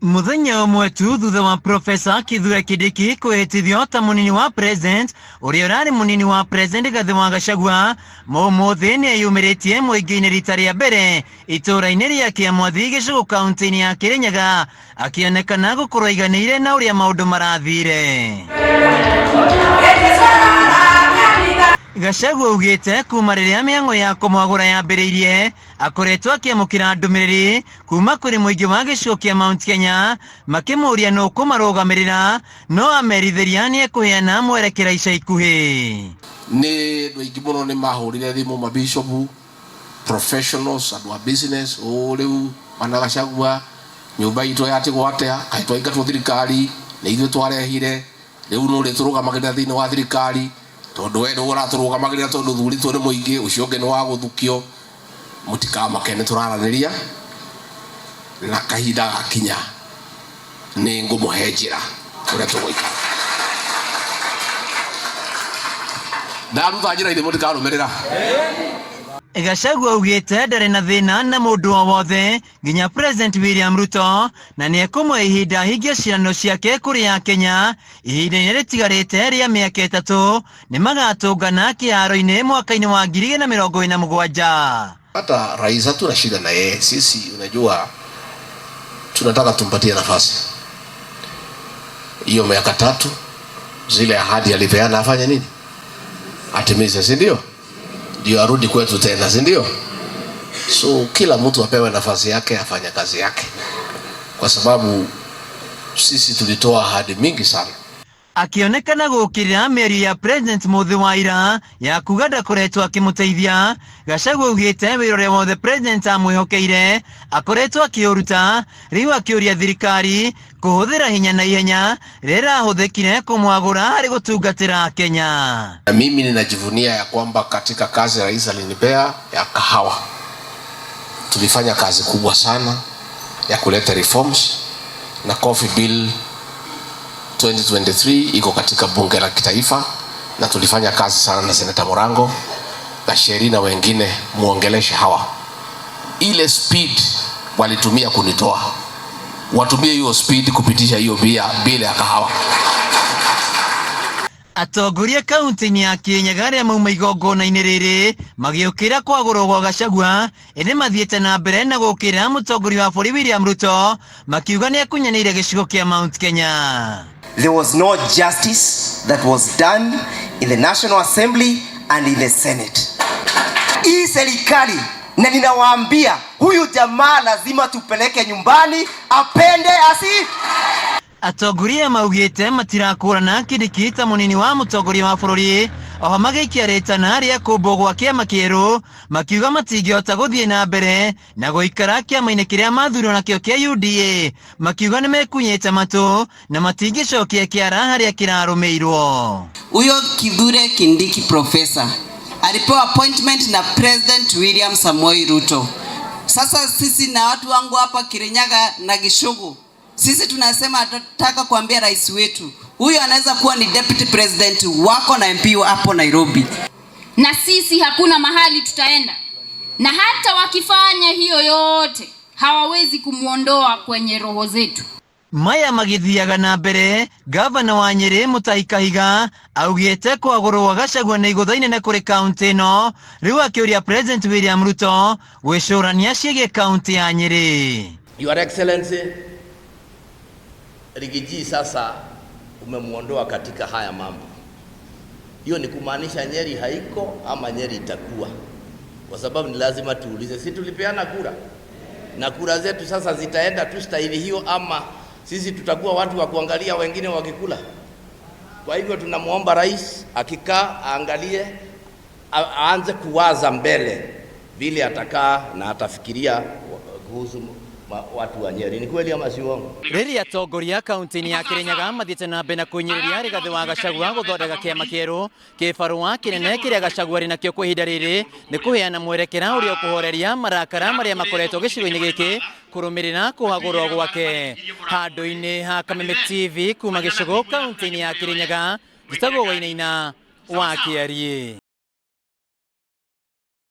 Mũthenya ũmwe tu thutha wa Profesa Kithure Kindiki kwĩhĩtithio ta mũnini wa president, ũrĩa ũrarĩ mũnini wa president Rigathĩ wa Gachagua, mũmũthĩ nĩ eyumĩrĩtie mũingĩ-inĩ rita rĩa mbere itũũra-inĩ rĩa Kĩamwathi gĩcũgũ kaunti-inĩ ya Kĩrĩnyaga, akĩonekana gũkorwo aiganĩire na ũrĩa maũndũ marathire. Gachagua augĩte kuma rĩrĩa mĩang'o ya kũmwagũra yambĩrĩirie, akoretwo akĩamũkĩra ndũmĩrĩri kuma kũrĩ mũingĩ wa gĩcigo kĩa Mount Kenya makĩmũria nũ kũmarũgamĩrĩra, no amerithĩria nĩ ekũheana mwerekera ica ikuhĩ. Nĩ andũ aingĩ mũno nĩ mahũrire thimũ, mabishopu, professionals, andũ a business, ũũ rĩu bwana Gachagua, nyũmba itũ yatigwo atĩa, kaĩ twaingatwo thirikari, nĩ ithuĩ twarehire, rĩu nũ ũrĩtũrũgamagĩrĩra thĩinĩ wa thirikari, tondũ we nĩwe ũratũrũgamagĩrĩra tondũ ũthurĩtwo nĩ mũingĩ, ũcio ũngĩ nĩ wa gũthukio. Mũtikamake, nĩ tũraranĩria na kahinda gakinya nĩ ngũmũhe njĩra ũrĩa tũgũikara. Ndaruta njĩra ithe mũtikarũmĩrĩra. Gachagua augĩte ndarĩ na thĩna na mũndũ o wothe nginya President William Ruto, na nĩ ekũmũhe ihinda ahingie ciĩranĩro ciake kũrĩ Akenya ihinda-inĩ rĩtigarĩte rĩa mĩaka 3 nĩ magatũngana kĩharo-inĩ mwaka-inĩ wa 2027. Hata rais hatuna shida na yeye, sisi unajua tunataka tumpatie nafasi hiyo miaka 3, zile ahadi alipeana afanye nini, atimize, si ndio? Ndio arudi kwetu tena, si ndio? So kila mtu apewe nafasi yake, afanye kazi yake, kwa sababu sisi tulitoa ahadi mingi sana. Akionekana gũkĩrĩra mĩario ya President Mũthĩ wa ira ya kuga ndakoretwo akĩmũteithia, Gachagua augĩte wĩra ũrĩa wothe President amwĩhokeire akoretwo akĩũruta, rĩu akĩũria thirikari kũhũthĩra hinya na ihenya rĩrĩa rĩrahũthĩkire kũmwagũra harĩ gũtungatĩra Kenya. Na mimi ninajivunia ya kwamba katika kazi rais alinipea ya kahawa, tulifanya kazi kubwa sana ya kuleta reforms, na Coffee Bill 2023 iko katika bunge la kitaifa, na tulifanya kazi sana na Senator Murango, Gacheri na wengine, muongeleshe hawa. Ile speed walitumia kunitoa, watumie hiyo speed kupitisha hiyo bila ya kahawa. Atongoria kaunti-inĩ ya Kirinyaga arĩa mauma igongona-inĩ rĩrĩ magĩũkĩra kwagũrwo gwa Gachagua, ĩndĩ mathiĩte na mbere na gũũkĩrĩra mũtongoria wa bũrũri William Ruto makiuga nĩ akunyanĩire gĩcigo kĩa Mount Kenya. There was no justice that was done in the National Assembly and in the Senate. Hii serikali, na ninawaambia huyu jamaa lazima tupeleke nyumbani, apende asi. Atongoria maugĩte matirakũrana Kindiki ta mũnini wa mũtongoria wa bũrũri, oho magĩikia rĩtana rĩa kũmbwo gwa kĩama kĩerũ, makiuga matingĩhota gũthiĩ na mbere na gũikara kĩama-inĩ kĩrĩa mathurirwo nakĩo kĩa UDA, makiuga nĩ mekunyĩte matũ na matingĩcokia kĩara harĩa kĩrarũmĩirwo. Huyo Kithure Kindiki professor alipewa appointment na President William Samoei Ruto. Sasa sisi na watu wangu hapa Kirinyaga na Gichugu, sisi tunasema tunataka kuambia rais wetu huyu anaweza kuwa ni deputy president wako na MP hapo Nairobi. Na sisi hakuna mahali tutaenda, na hata wakifanya hiyo yote hawawezi kumuondoa kwenye roho zetu. Maya magithiaga na mbere, gavana wa Nyeri Mutahi Kahiga augĩte kwagũrwo Gachagua nĩ igũtha inene kũrĩ kaunti ĩno, rĩu akĩũria President William Ruto gwĩcũrania ciĩgiĩ kaunti ya Nyeri. Your Excellency, Riggy G sasa umemuondoa katika haya mambo. Hiyo ni kumaanisha Nyeri haiko ama Nyeri itakuwa? Kwa sababu ni lazima tuulize, si tulipeana kura? Na kura zetu sasa zitaenda tu staili hiyo ama sisi tutakuwa watu wa kuangalia wengine wakikula? Kwa hivyo tunamuomba rais akikaa aangalie, aanze kuwaza mbele vile atakaa na atafikiria kuhusu watu wa Nyeri. Ni kweli ama si uongo? Rĩrĩa atongoria kaunti-inĩ ya Kirinyaga mathiĩte na mbere na kũhinyĩrĩria Rigathĩ wa Gachagua gũthondeka kĩama kĩerũ, kĩbarũa kĩnene kĩrĩa Gachagua arĩ nakĩo kwa ihinda rĩrĩ nĩ kũheana mwerekera ũrĩa ũkũhoreria marakara marĩa makoretwo gĩcigo-inĩ gĩkĩ kũrũmĩrĩra kũhagũrwo gwake. Handũ-inĩ ha Kameme TV kuma Gĩcũgũ kaunti-inĩ ya Kirinyaga, njĩtagwo Wainaina wa Kĩariĩ.